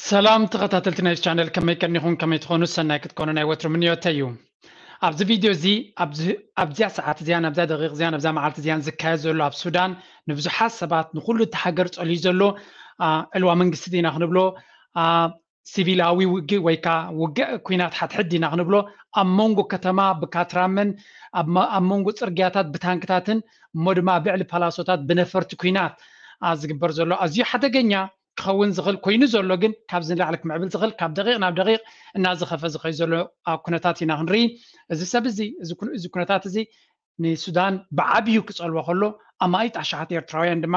ሰላም ተኸታተልቲ ናይ ቻነል፣ ከመይ ቀኒኹም? ከመይ ትኾኑ? ሰናይ ክትኮኑ ናይ ወትሩ ምንዮተይ እዩ። ኣብዚ ቪድዮ እዚ ኣብዚ ኣብዚኣ ሰዓት እዚኣ፣ ናብዛ ደቂቕ እዚኣ፣ ናብዛ መዓልቲ እዚኣን ዝካየድ ዘሎ ኣብ ሱዳን ንብዙሓት ሰባት፣ ንኹሉ እቲ ሃገር ጸልዩ ዘሎ ዕልዋ መንግስቲ ዲና ክንብሎ፣ ሲቪላዊ ውግእ ወይ ከዓ ውግእ ኲናት ሓድሕድ ዲና ክንብሎ፣ ኣብ መንጎ ከተማ ብካትራመን ኣብ መንጎ ጽርግያታት ብታንክታትን እሞ ድማ ብዕሊ ፓላሶታት ብነፈርቲ ኲናት ዝግበር ዘሎ ኣዝዩ ሓደገኛ ክኸውን ዝኽእል ኮይኑ ዘሎ ግን ካብዚ ንላዕሊ ክምዕብል ዝኽእል ካብ ደቂቕ ናብ ደቂቕ እናዘኸፈ ዝኸይ ዘሎ ኩነታት ኢና ክንርኢ። እዚ ሰብ እዚ እዚ ኩነታት እዚ ንሱዳን ብዓብዩ ክጸልዎ ከሎ ኣማኢት ኣሽሓት ኤርትራውያን ድማ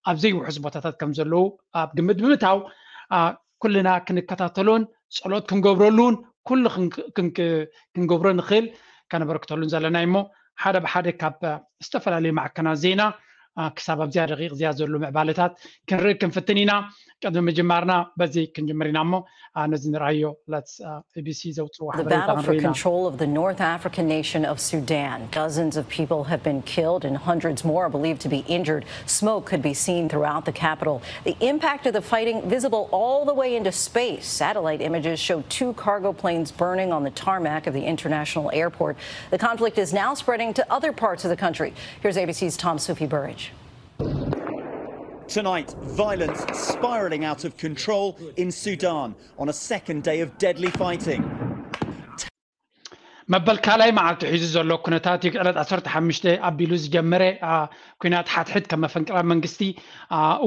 ኣብ ዘይውሑስ ቦታታት ከም ዘለዉ ኣብ ግምት ብምታው ኩልና ክንከታተሎን ጸሎት ክንገብረሉን ኩሉ ክንገብሮ ንኽእል ከነበርክተሉን ዘለና እሞ ሓደ ብሓደ ካብ ዝተፈላለዩ ማዕከናት ዜና ክሳብ ኣብዚኣ ደቂቕ እዚኣ ዘሎ ምዕባለታት ክንርኢ ክንፍትን ኢና። ቅድሚ ምጅማርና በዚ ክንጅምር ኢና እሞ ነዚ ንርኣዮ። Let's ABC ዘውፅዎ The battle for control of the North African nation of Sudan. Dozens of people have been killed and hundreds more are believed to be injured. Smoke could be seen throughout the capital. The impact of the fighting visible all the way into space. Satellite images show two cargo planes burning on the tarmac of the international airport. The conflict is now spreading to other parts of the country. Here's ABC's Tom Sufi Burridge. Tonight, violence spiraling out of control in Sudan on a second day of deadly fighting. መበል ካልኣይ መዓልቲ ሒዙ ዘሎ ኩነታት እዩ። ዕለት ዓሰርተ ሓሙሽተ ኣቢሉ ዝጀመረ ኩናት ሓድሕድ ከም መፈንቅላ መንግስቲ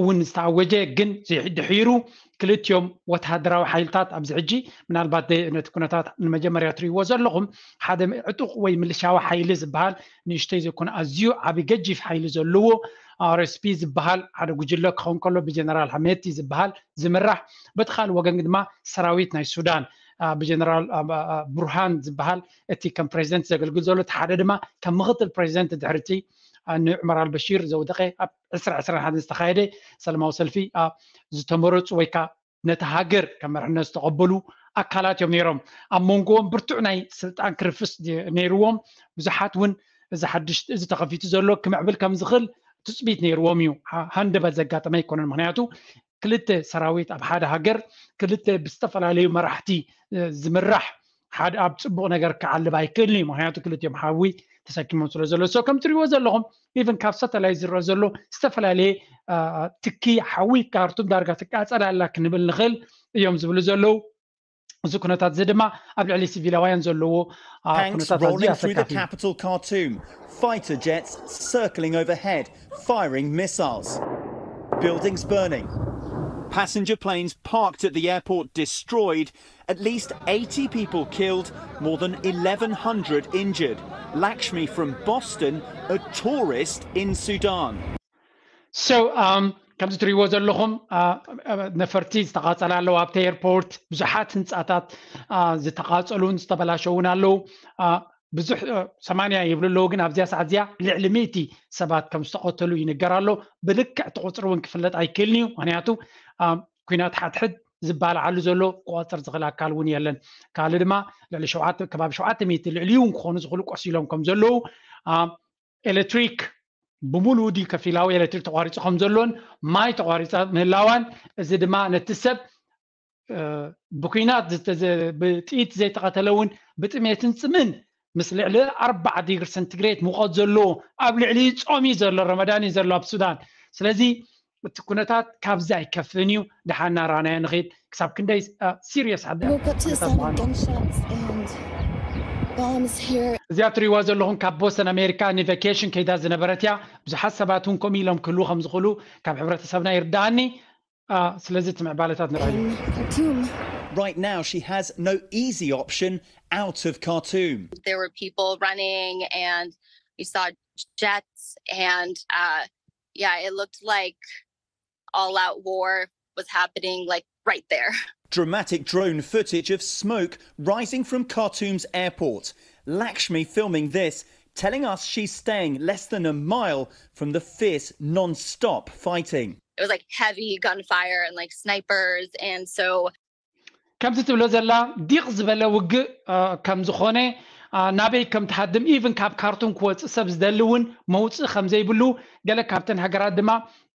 እውን ዝተኣወጀ ግን ድሒሩ ክልቲኦም ወተሃደራዊ ሓይልታት ኣብዚ ሕጂ ምናልባት ነቲ ኩነታት ንመጀመርያ ትርእይዎ ዘለኹም ሓደ ዕጡቕ ወይ ምልሻዊ ሓይሊ ዝበሃል ንእሽተይ ዘይኮነ ኣዝዩ ዓቢ ገጂፍ ሓይሊ ዘለዎ RSP ዝበሃል ሓደ ጉጅለ ክኸውን ከሎ ብጀነራል ሓሜቲ ዝበሃል ዝምራሕ በቲ ካልእ ወገን ድማ ሰራዊት ናይ ሱዳን ብጀነራል ቡርሃን ዝበሃል እቲ ከም ፕሬዚደንት ዘገልግል ዘሎ እቲ ሓደ ድማ ከም ምክትል ፕሬዚደንት ድሕርቲ ንዑመር ኣልበሺር ዘውደቀ ኣብ ዕስራ ዕስራን ሓደን ዝተኻየደ ሰላማዊ ሰልፊ ዝተመረፁ ወይ ከዓ ነቲ ሃገር ከም መርሕነት ዝተቐበሉ ኣካላት እዮም ነይሮም። ኣብ መንጎዎም ብርቱዕ ናይ ስልጣን ክርፍስ ነይርዎም። ብዙሓት እውን እዚ ሓድሽ እዚ ተኸፊቱ ዘሎ ክምዕብል ከም ዝኽእል ትፅቢት ነይርዎም እዩ። ሃንደበት ዘጋጠመ ኣይኮነን። ምክንያቱ ክልተ ሰራዊት ኣብ ሓደ ሃገር ክልተ ብዝተፈላለዩ መራሕቲ ዝምራሕ ሓደ ኣብ ፅቡቕ ነገር ክዓልብ ኣይክእልን እዩ። ምክንያቱ ክልቲኦም ሓዊ ተሰኪሞም ስለ ዘሎ so ከም ትሪእዎ ዘለኹም ኢቨን ካብ ሳተላይት ዝረአ ዘሎ ዝተፈላለየ ትኪ ሓዊ ካርቱም ዳርጋ ትቃፀል ኣላ ክንብል ንኽእል እዮም ዝብሉ ዘለዉ። እዚ ኩነታት እዚ ድማ ኣብ ልዕሊ ሲቪላውያን ዘለዎ ኩነታት ኣዝዩ ኣሰካፊ። Fighter jets circling overhead, firing missiles. Buildings burning. Passenger planes parked at the airport destroyed. At least eighty people killed, more than eleven hundred injured. Lakshmi from Boston, a tourist in Sudan. So, um, ከምዚ ትሪእዎ ዘለኹም ነፈርቲ ዝተቓጸላ ኣለዉ ኣብቲ ኤርፖርት ብዙሓት ህንፃታት ዝተቓጸሉን ዝተበላሸውን ኣለዉ። ብዙሕ ሰማንያ ይብሉ ኣለዉ ግን ኣብዚኣ ሰዓት እዚኣ ልዕሊ ሚእቲ ሰባት ከም ዝተቐተሉ ይንገር ኣሎ። ብልክዕ እቲ ቁፅሪ እውን ክፍለጥ ኣይክእልን እዩ። ምክንያቱ ኩናት ሓድሕድ ዝባልዓሉ ዘሎ ክቆፅር ዝኽእል ኣካል እውን የለን። ካልእ ድማ ልዕሊ ከባቢ ሸውዓተ ሚእቲ ልዕሊኡ እውን ክኾኑ ዝኽእሉ ቆሲሎም ከም ዘለዉ ኤሌክትሪክ ብምሉኡ ድዩ ከፊላዊ ኤሌክትሪክ ተቋሪፁ ከም ዘሎን ማይ ተቋሪፃ ምህላዋን እዚ ድማ ነቲ ሰብ ብኩናት ብጥይት ዘይተቐተለ እውን ብጥሜትን ፅምን ምስ ልዕሊ ኣርባዓ ዲግሪ ሰንቲግሬድ ሙቐት ዘለዎ ኣብ ልዕሊ ጾም እዩ ዘሎ ረመዳን እዩ ዘሎ ኣብ ሱዳን ስለዚ እቲ ኩነታት ካብዚ ኣይከፍን እዩ ደሓና ራናዮ ንኽድ ክሳብ ክንደይ ሲሪየስ እዚኣ ትሪእዋ ዘለኹም ካብ ቦስተን ኣሜሪካ ንቫኬሽን ከይዳ ዝነበረት እያ ብዙሓት ሰባት እውን ከምኡ ኢሎም ክህልዉ ከም ዝኽእሉ ካብ ሕብረተሰብና ይርዳኣኒ ስለዚ እቲ ምዕባለታት ንርኣዩ Right now, she has no easy option out of Khartoum. There were people running, and we saw jets, and uh, yeah, it looked like all out war was happening, like right there. Dramatic drone footage of smoke rising from Khartoum's airport. Lakshmi filming this, telling us she's staying less than a mile from the fierce non stop fighting. It was like heavy gunfire and like snipers, and so ከምዚ ትብሎ ዘላ ዲቕ ዝበለ ውግእ ከም ዝኾነ ናበይ ከም ትሃድም ኢቭን ካብ ካርቱም ክወፅእ ሰብ ዝደሊ እውን መውፅእ ከም ዘይብሉ ገለ ካብተን ሃገራት ድማ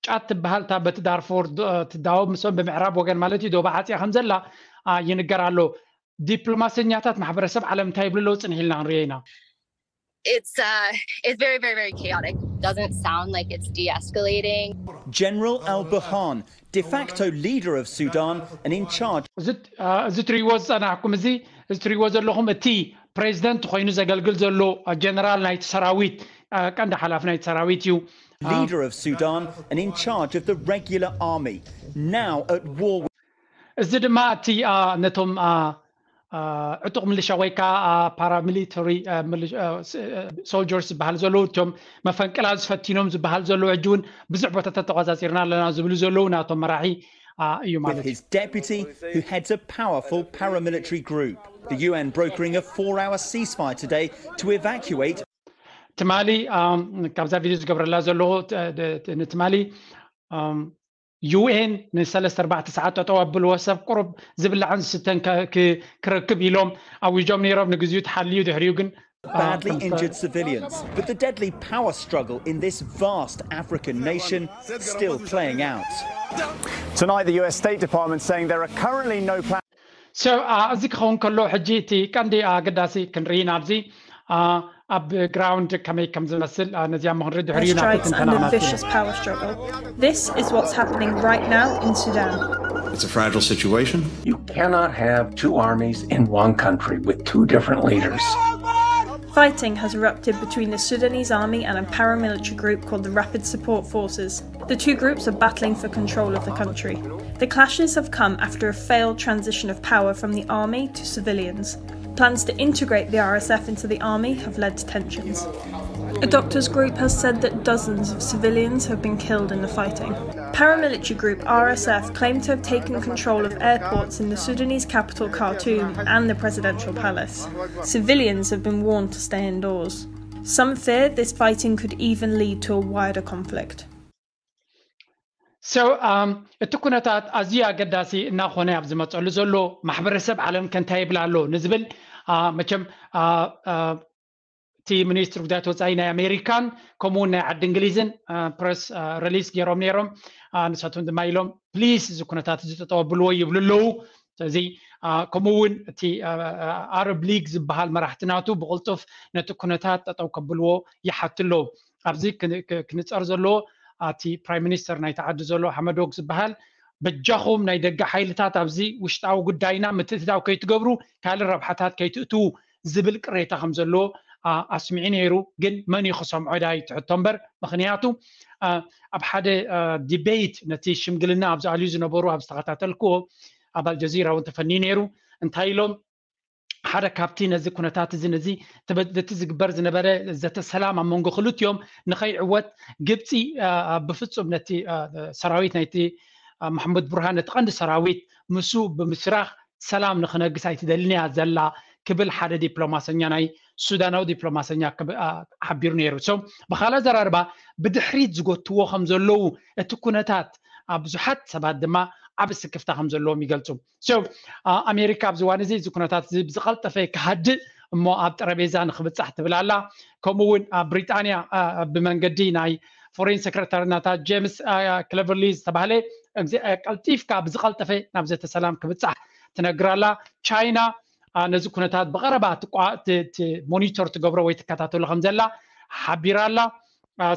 ጫት ትበሃል እታ በቲ ዳርፎር ትዳወብ ምስኦም ብምዕራብ ወገን ማለት እዩ ዶባ ዓፅያ ከም ዘላ ይንገር ኣሎ። ዲፕሎማሰኛታት ማሕበረሰብ ዓለም እንታይ ይብሉ ኣለዉ ፅንሕ ኢልና ክንሪኦ ኢና። It's uh, it's very very very chaotic. Doesn't sound like it's de-escalating. General Al Burhan, de facto leader of Sudan and in charge. እዚ ትሪዎ ዝፀናሕኩም እዚ እዚ ትሪዎ ዘለኹም እቲ ፕሬዚደንት ኮይኑ ዘገልግል ዘሎ ጀነራል ናይቲ ሰራዊት ቀንዲ ሓላፊ ናይቲ ሰራዊት እዩ። Leader of Sudan and in charge of the regular army, now at war. እዚ ድማ እቲ ነቶም ዕጡቕ ምልሻ ወይ ከዓ ፓራሚሊተሪ ሶልጀርስ ዝበሃል ዘለዉ እቶም መፈንቅላ ዝፈቲኖም ዝበሃል ዘለዉ ሕጂ እውን ብዙሕ ቦታታት ተቆፃፂርና ኣለና ዝብሉ ዘለዉ ናቶም መራሒ እዩ ማለት እዩ። His deputy, who heads a powerful paramilitary group. The U N brokering a four-hour ceasefire today to evacuate. ትማሊ ካብዛ ቪድዮ ዝገብረላ ዘለኹ ንትማሊ ዩኤን ንሰለስተ ኣርባዕተ ሰዓት ጠጠው ኣብልዎ ሰብ ቁሩብ ዝብላዕን ዝስተን ክረክብ ኢሎም ኣዊጆም ነይሮም። ንግዚኡ ተሓልዩ ድሕሪኡ ግን Badly injured civilians, but the deadly power struggle in this vast African nation still playing out. Tonight, the U S State Department saying there are currently no plans. So እዚ ክኸውን ከሎ ሕጂ እቲ ቀንዲ ኣገዳሲ ክንርኢ ናብዚ ኣብ ግራውንድ ከመይ ከም ዝመስል ነዚኣ ምኽንሪ ድሕሪኡ ናብ strikes and ትንተና a ናብቲ vicious power struggle. This is what's happening right now in Sudan. It's a fragile situation. You cannot have two armies in one country with two different leaders. Fighting has erupted between the Sudanese army and a paramilitary group called the Rapid Support Forces. The two groups are battling for control of the country. The clashes have come after a failed transition of power from the army to civilians. Plans to integrate the R S F into the army have led to tensions. A doctors' group has said that dozens of civilians have been killed in the fighting. Paramilitary group R S F claim to have taken control of airports in the Sudanese capital Khartoum and the presidential palace. Civilians have been warned to stay indoors. Some fear this fighting could even lead to a wider conflict. So እቲ ኩነታት ኣዝዩ ኣገዳሲ እናኾነ ኣብ ዝመፀሉ ዘሎ ማሕበረሰብ ዓለም ከ እንታይ ይብል ኣሎ ንዝብል መቸም እቲ ሚኒስትር ጉዳያት ወፃኢ ናይ ኣሜሪካን ከምኡውን ናይ ዓዲ እንግሊዝን ፕረስ ሪሊስ ገይሮም ነይሮም። ንሳቶም ድማ ኢሎም ፕሊስ እዚ ኩነታት እዚ ጠጠው ኣብልዎ ይብሉ ኣለዉ። ስለዚ ከምኡ እውን እቲ ኣረብ ሊግ ዝበሃል መራሕቲ ናቱ ብቕልጡፍ ነቲ ኩነታት ጠጠው ከብልዎ ይሓቱ ኣለዉ። ኣብዚ ክንፀር ዘለዎ እቲ ፕራይም ሚኒስተር ናይቲ ዓዲ ዘሎ ሓመዶክ ዝበሃል በጃኹም ናይ ደገ ሓይልታት ኣብዚ ውሽጣዊ ጉዳይና ምትእትታው ከይትገብሩ ካልእ ረብሓታት ከይትእትዉ ዝብል ቅሬታ ከም ዘለዎ ኣስሚዑ ነይሩ። ግን መን እዩ ክሰምዖ ዳይ ትሕቶ እምበር ምክንያቱ ኣብ ሓደ ዲቤይት ነቲ ሽምግልና ኣብዚ ኣልዩ ዝነበሩ ኣብ ዝተኸታተልክዎ ኣብ ኣልጀዚራ እውን ተፈንዩ ነይሩ። እንታይ ኢሎም ሓደ ካብቲ ነዚ ኩነታት እዚ ነዚ በቲ ዝግበር ዝነበረ ዘተ ሰላም ኣብ መንጎ ክልቲኦም ንኸይዕወት ግብፂ ብፍፁም ነቲ ሰራዊት ናይቲ መሕሙድ ቡርሃን ነቲ ቀንዲ ሰራዊት ምሱ ብምስራኽ ሰላም ንክነግስ ኣይትደልን እያ ዘላ ክብል ሓደ ዲፕሎማሰኛ ናይ ሱዳናዊ ዲፕሎማሰኛ ሓቢሩ ነይሩ። ሶ ብካልእ ኣዘራርባ ብድሕሪት ዝጎትዎ ከም ዘለዉ እቲ ኩነታት ብዙሓት ሰባት ድማ ዓብ ስክፍታ ከም ዘለዎም ይገልፁ። ሶ ኣሜሪካ ኣብዚ እዋን እዚ እዚ ኩነታት እዚ ብዝቐልጠፈ ክሃድእ እሞ ኣብ ጠረቤዛ ንክብፃሕ ትብል ኣላ። ከምኡ እውን ኣብ ብሪጣንያ ብመንገዲ ናይ ፎሬን ሰክረታሪ ናታ ጀምስ ክለቨርሊ ዝተባህለ ቀልጢፍካ ብዝቐልጠፈ ናብ ዘተ ሰላም ክብፃሕ ትነግር ኣላ። ቻይና ነዚ ኩነታት ብቐረባ ሞኒተር ትገብሮ ወይ ትከታተሎ ከም ዘላ ሓቢራ ኣላ።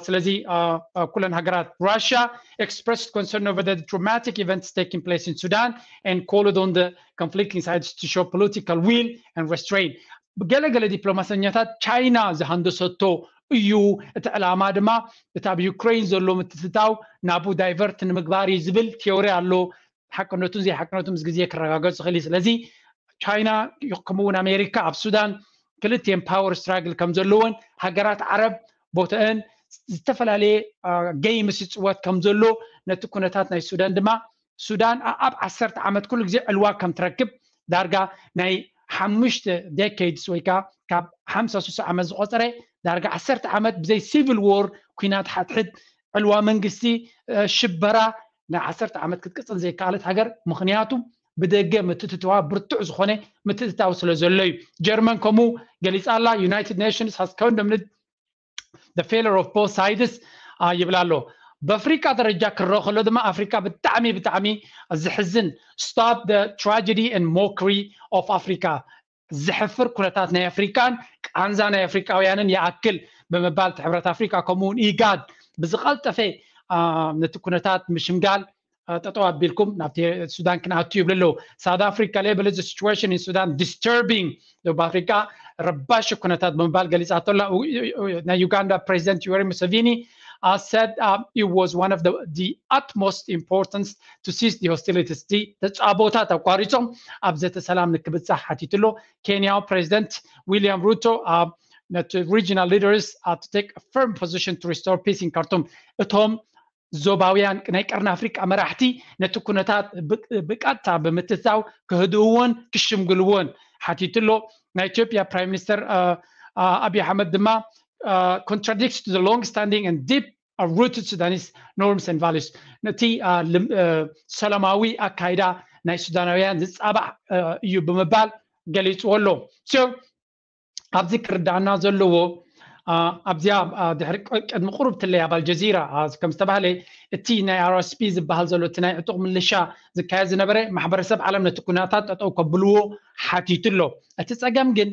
ስለዚ ኩለን ሃገራት Russia expressed concern over the dramatic events taking place in Sudan and called on the conflicting sides to show political will and restraint. ገለገለ ዲፕሎማሰኛታት ቻይና ዝሃንደሰቶ እዩ፣ እቲ ዕላማ ድማ እቲ ኣብ ዩክሬን ዘሎ ምትእትታው ናብኡ ዳይቨርት ንምግባር እዩ ዝብል ቲዮሪ ኣሎ። ሓቅነቱን ዘይሓቅነቱን ምስ ግዜ ክረጋገጽ ይኽእል እዩ። ስለዚ ቻይና ከምኡ እውን ኣሜሪካ ኣብ ሱዳን ክልቲኤን ፓወር ስትራግል ከም ዘለዎን ሃገራት ዓረብ ቦተአን ዝተፈላለየ ገይምስ ይፅወት ከም ዘሎ ነቲ ኩነታት ናይ ሱዳን ድማ ሱዳን ኣብ ዓሰርተ ዓመት ኩሉ ግዜ ዕልዋ ከም ትረክብ ዳርጋ ናይ ሓሙሽተ ዴኬድስ ወይ ከዓ ካብ ሓምሳ ሱሳ ዓመት ዝቆፀረ ዳርጋ ዓሰርተ ዓመት ብዘይ ሲቪል ዎር ኩናት ሓድሕድ ዕልዋ መንግስቲ ሽበራ ናይ ዓሰርተ ዓመት ክትቅፅል ዘይከኣለት ሃገር ምክንያቱ ብደገ ምትእትታዋ ብርቱዕ ዝኾነ ምትእትታው ስለ ዘሎ እዩ። ጀርመን ከምኡ ገሊፃ ኣላ። United Nations has condemned the failure of both sides ይብል ኣሎ። ብኣፍሪካ ደረጃ ክረኦ ከሎ ድማ ኣፍሪካ ብጣዕሚ ብጣዕሚ ዝሕዝን stop the tragedy and mockery of Africa። ዝሕፍር ኩነታት ናይ ኣፍሪካን ቃንዛ ናይ ኣፍሪካውያንን ይኣክል ብምባል እቲ ሕብረት ኣፍሪካ ከምኡውን ኢጋድ ብዝቐልጠፈ ነቲ ኩነታት ምሽምጋል ጠጠው ኣቢልኩም ናብቲ ሱዳን ክንኣቱ ይብሉ ኣለዉ። South Africa labeled the situation in Sudan disturbing። ደቡብ ኣፍሪካ ረባሺ ኩነታት ብምባል ገሊፃቶ ኣላ። ናይ ዩጋንዳ ፕሬዚደንት ዩወሪ ሙሰቪኒ said it was one of the utmost importance to cease the hostilities። ተፃቦታት ኣቋሪፆም ኣብ ዘተ ሰላም ንክብፃሕ ሓቲቱ ኣሎ። ኬንያዊ ፕሬዚደንት ዊልያም ሩቶ ነቲ regional leaders to take a firm position to restore peace in Khartoum። እቶም ዞባውያን ናይ ቀርኒ ኣፍሪቃ መራሕቲ ነቲ ኩነታት ብቀጥታ ብምትታው ክህድእዎን ክሽምግልዎን ሓቲቱ ኣሎ። ናይ ኢትዮጵያ ፕራይም ሚኒስተር ኣብይ ኣሕመድ ድማ contradicts to the long standing and deep rooted Sudanese norms and values። ነቲ ሰላማዊ ኣካይዳ ናይ ሱዳናውያን ዝፃባዕ እዩ ብምባል ገሊፅዎ ኣሎ። ኣብዚ ክርዳእና ዘለዎ ኣብዚኣ ድሕሪ ቅድሚ ቁሩብ ትለይ ኣብ ኣልጀዚራ ከም ዝተባህለ እቲ ናይ RSP ዝበሃል ዘሎ እቲ ናይ ዕጡቕ ምልሻ ዝካየድ ዝነበረ ማሕበረሰብ ዓለም ነቲ ኩነታት ጠጠው ከብልዎ ሓቲቱ ኣሎ። እቲ ፀገም ግን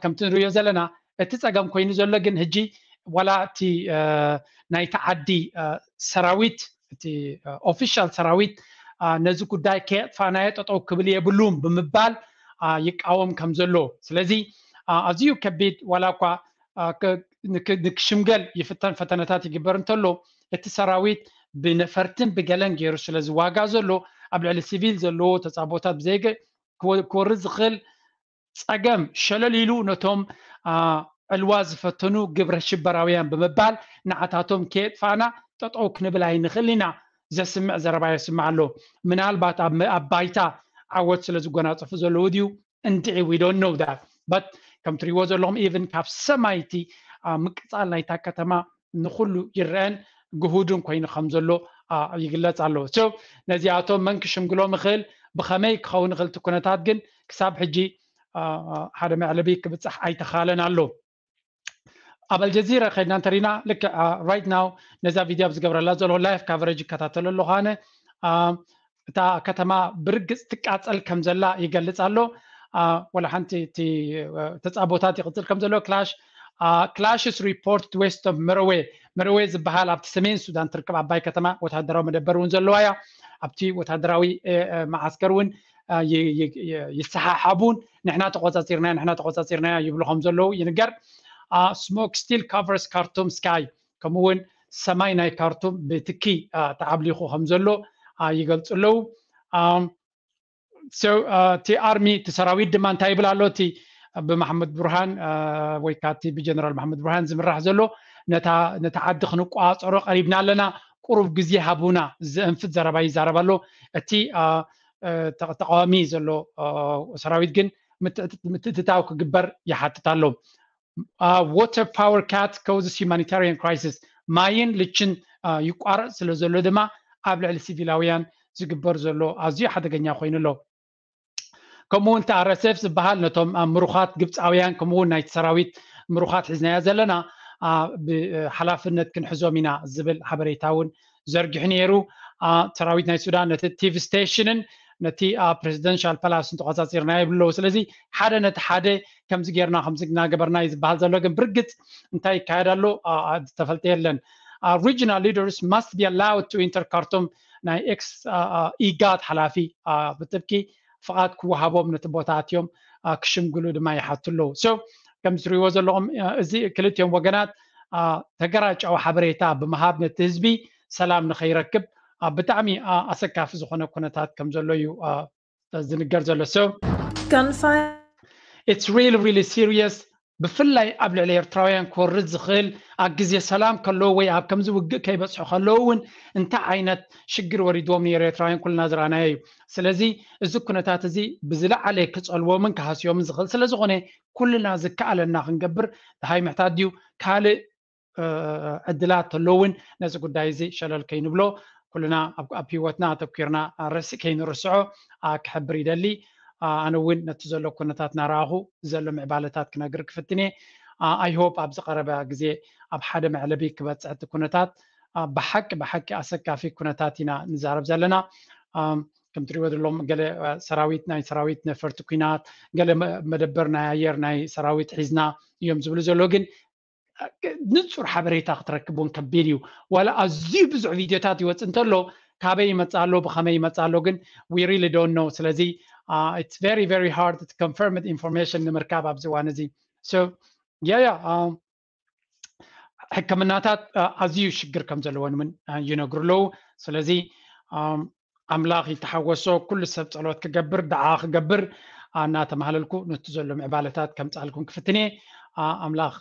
ከምቲ ንሪኦ ዘለና እቲ ፀገም ኮይኑ ዘሎ ግን ሕጂ ዋላ እቲ ናይቲ ዓዲ ሰራዊት እቲ ኦፊሻል ሰራዊት ነዚ ጉዳይ ከየጥፋናዮ ጠጠው ክብል የብሉን ብምባል ይቃወም ከም ዘሎ። ስለዚ ኣዝዩ ከቢድ ዋላ እኳ ንክሽምገል ይፍተን ፈተነታት ይግበር እንተሎ እቲ ሰራዊት ብነፈርትን ብገለን ገይሩ ስለ ዝዋጋ ዘሎ ኣብ ልዕሊ ሲቪል ዘለዎ ተፃቦታት ብዘይገ ክወርድ ዝኽእል ፀገም ሸለል ኢሉ ነቶም ዕልዋ ዝፈተኑ ግብረ ሽበራውያን ብምባል ንዓታቶም ከየጥፋና ጠጠው ክንብል ኣይንኽእል ኢና። ዘስምዕ ዘረባ የስምዕ ኣሎ። ምናልባት ኣብ ባይታ ዓወት ስለ ዝጎናፀፉ ዘለዉ ድዩ እንድዒ we don't know that but ከም ትሪእዎ ዘለኹም even ካብ ሰማይቲ ምቅፃል ናይታ ከተማ ንኩሉ ይረአን ግሁድን ኮይኑ ከም ዘሎ ይግለፅ ኣሎ። ነዚኣቶም መን ክሽምግሎም ይኽእል ብኸመይ ክኸውን ይኽእል እቲ ኩነታት ግን ክሳብ ሕጂ ሓደ መዕለቢ ክብፃሕ ኣይተኻለን ኣሎ። ኣብ ኣልጀዚራ ከድና እንተሪና ልክዕ right now ነዛ ቪድዮ ኣብ ዝገብረላ ዘሎ live coverage ይከታተሎ ኣለኹ ኣነ። እታ ከተማ ብርግፅ ትቃፀል ከም ዘላ ይገልፅ ኣሎ። ወላ ሓንቲ እቲ ተፃቦታት ይቕፅል ከም ዘሎ clash clashes report west of መረዌ መረዌ ዝበሃል ኣብቲ ሰሜን ሱዳን ትርከብ ዓባይ ከተማ ወታደራዊ መደበር እውን ዘለዋ እያ። ኣብቲ ወታደራዊ መዓስከር እውን ይሰሓሓቡን ንሕና ተቆፃፂርናዮ ንሕና ተቆፃፂርናዮ ይብሉ ከም ዘለዉ ይንገር። Smoke still covers Khartoum sky ከምኡ እውን ሰማይ ናይ ካርቱም ብትኪ ተዓብሊኹ ከም ዘሎ ይገልፁ ኣለዉ። እቲ ኣርሚ እቲ ሰራዊት ድማ እንታይ ይብል ኣሎ እቲ ብመሓመድ ቡርሃን ወይ ከዓ እቲ ብጀነራል መሓመድ ቡርሃን ዝምራሕ ዘሎ ነቲ ዓዲ ክንቋፀሮ ቀሪብና ኣለና ቁሩብ ግዜ ሃቡና ዘእንፍት ዘረባ ይዛረብ ኣሎ። እቲ ተቃዋሚ ዘሎ ሰራዊት ግን ምትእትታው ክግበር ይሓትት ኣሎ። Water power cut causes humanitarian crisis ማይን ልችን ይቋረፅ ስለ ዘሎ ድማ ኣብ ልዕሊ ሲቪላውያን ዝግበር ዘሎ ኣዝዩ ሓደገኛ ኮይኑ ኣሎ። ከምኡ እውን እቲ RSF ዝበሃል ነቶም ምሩኻት ግብፃውያን ከምኡ እውን ናይቲ ሰራዊት ምሩኻት ሒዝናዮ ዘለና ብሓላፍነት ክንሕዞም ኢና ዝብል ሓበሬታ እውን ዘርጊሑ ነይሩ። ሰራዊት ናይ ሱዳን ነቲ ቲቪ ስቴሽንን ነቲ ፕሬዚደንሻል ፓላስን ተቆፃፂርና ይብሉ ኣለዉ። ስለዚ ሓደ ነቲ ሓደ ከምዚ ጌርና ከምዚ እናገበርና እዩ ዝበሃል ዘሎ ግን ብርግፅ እንታይ ይካየድ ኣሎ ዝተፈልጠ የለን። Regional leaders must be allowed to enter Khartoum ናይ ኤክስ ኢጋድ ሓላፊ ብጥብቂ ፍቓድ ክወሃቦም ነቲ ቦታ ኣትዮም ክሽምግሉ ድማ ይሓቱ ኣለዉ። So ከም ትሪእዎ ዘለኹም እዚ ክልቲኦም ወገናት ተገራጫዊ ሓበሬታ ብምሃብ ነቲ ህዝቢ ሰላም ንኸይረክብ ብጣዕሚ ኣሰካፊ ዝኾነ ኩነታት ከም ዘሎ እዩ ዝንገር ዘሎ። So it's really really serious ብፍላይ ኣብ ልዕሊ ኤርትራውያን ክወርድ ዝኽእል ኣብ ግዜ ሰላም ከለዉ ወይ ኣብ ከምዚ ውግእ ከይበፅሑ ከለዉ እውን እንታይ ዓይነት ሽግር ወሪድዎም ነይሩ ኤርትራውያን ኩልና ዝረኣናዮ እዩ። ስለዚ እዚ ኩነታት እዚ ብዝለዓለ ክፀልዎምን ክሃስዮምን ዝኽእል ስለ ዝኾነ ኩልና ዝከኣለና ክንገብር ደሃይ ምሕታት ድዩ ካልእ ዕድላት ተሎ እውን ነዚ ጉዳይ እዚ ሸለል ከይንብሎ ኩልና ኣብ ህይወትና ኣተኪርና ረሲእ ከይንርስዖ ክሕብር ይደሊ። ኣነ እውን ነቲ ዘሎ ኩነታት ናረኣኹ ዘሎ ምዕባለታት ክነግር ክፍትን እየ። I hope ኣብ ዝቐረበ ግዜ ኣብ ሓደ መዕለቢ ክበፅሕ እቲ ኩነታት ብሓቂ ብሓቂ ኣሰካፊ ኩነታት ኢና ንዛረብ ዘለና። ከም ትሪእዎ ዘለኹም ገለ ሰራዊት ናይ ሰራዊት ነፈርቲ ኩናት፣ ገለ መደበር ናይ ኣየር ናይ ሰራዊት ሒዝና እዮም ዝብሉ ዘለዉ። ግን ንፁር ሓበሬታ ክትረክብ እውን ከቢድ እዩ። ዋላ ኣዝዩ ብዙሕ ቪድዮታት ይወፅእ እንተሎ ካበይ ይመፅእ ኣሎ፣ ብኸመይ ይመፅእ ኣሎ ግን we really don't know። ስለዚ it's very very hard to confirm information ንምርካብ ኣብዚ እዋን እዚ። So yeah yeah ሕክምናታት ኣዝዩ ሽግር ከም ዘለወን እውን ይነግሩ ኣለዉ። ስለዚ ኣምላኽ ይተሓወሶ፣ ኩሉ ሰብ ጸሎት ክገብር፣ ደዓ ክገብር እናተማህለልኩ ነቲ ዘሎ ምዕባለታት ከምጽኣልኩም ክፍትን እየ። ኣምላኽ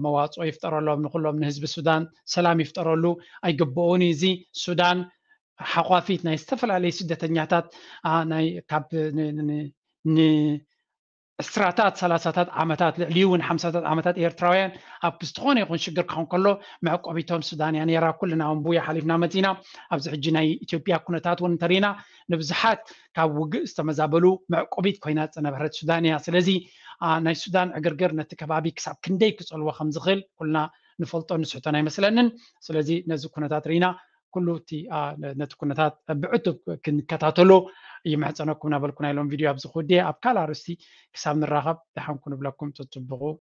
መዋጽኦ ይፍጠረሎም ንኩሎም፣ ንህዝቢ ሱዳን ሰላም ይፍጠረሉ። ኣይግብኦን እዩ እዚ። ሱዳን ሓቋፊት ናይ ዝተፈላለዩ ስደተኛታት ካብ ዕስራታት ሰላሳታት ዓመታት ልዕሊኡ እውን ሓምሳታት ዓመታት ኤርትራውያን ኣብ ዝኾነ ይኹን ሽግር ክኾን ከሎ መዕቆቢቶም ሱዳን እያ ነይራ። ኩልና እውን ብያ ሓሊፍና መፂና። ኣብዚ ሕጂ ናይ ኢትዮጵያ ኩነታት እውን እንተሪና ንብዙሓት ካብ ውግእ ዝተመዛበሉ መዕቆቢት ኮይና ዝፀነበረት ሱዳን እያ። ስለዚ ናይ ሱዳን ዕግርግር ነቲ ከባቢ ክሳብ ክንደይ ክፀልዎ ከም ዝኽእል ኩልና ንፈልጦ ንስሕቶን ኣይመስለንን። ስለዚ ነዚ ኩነታት ርኢና ኩሉ እቲ ነቲ ኩነታት ብዕቱብ ክንከታተሎ ይምሕፀነኩም እናበልኩ ናይ ሎም ቪድዮ ኣብዚ ክውድየ። ኣብ ካልእ ኣርእስቲ ክሳብ ንራኸብ ደሓንኩ ንብለኩም። ጽጽብቑ።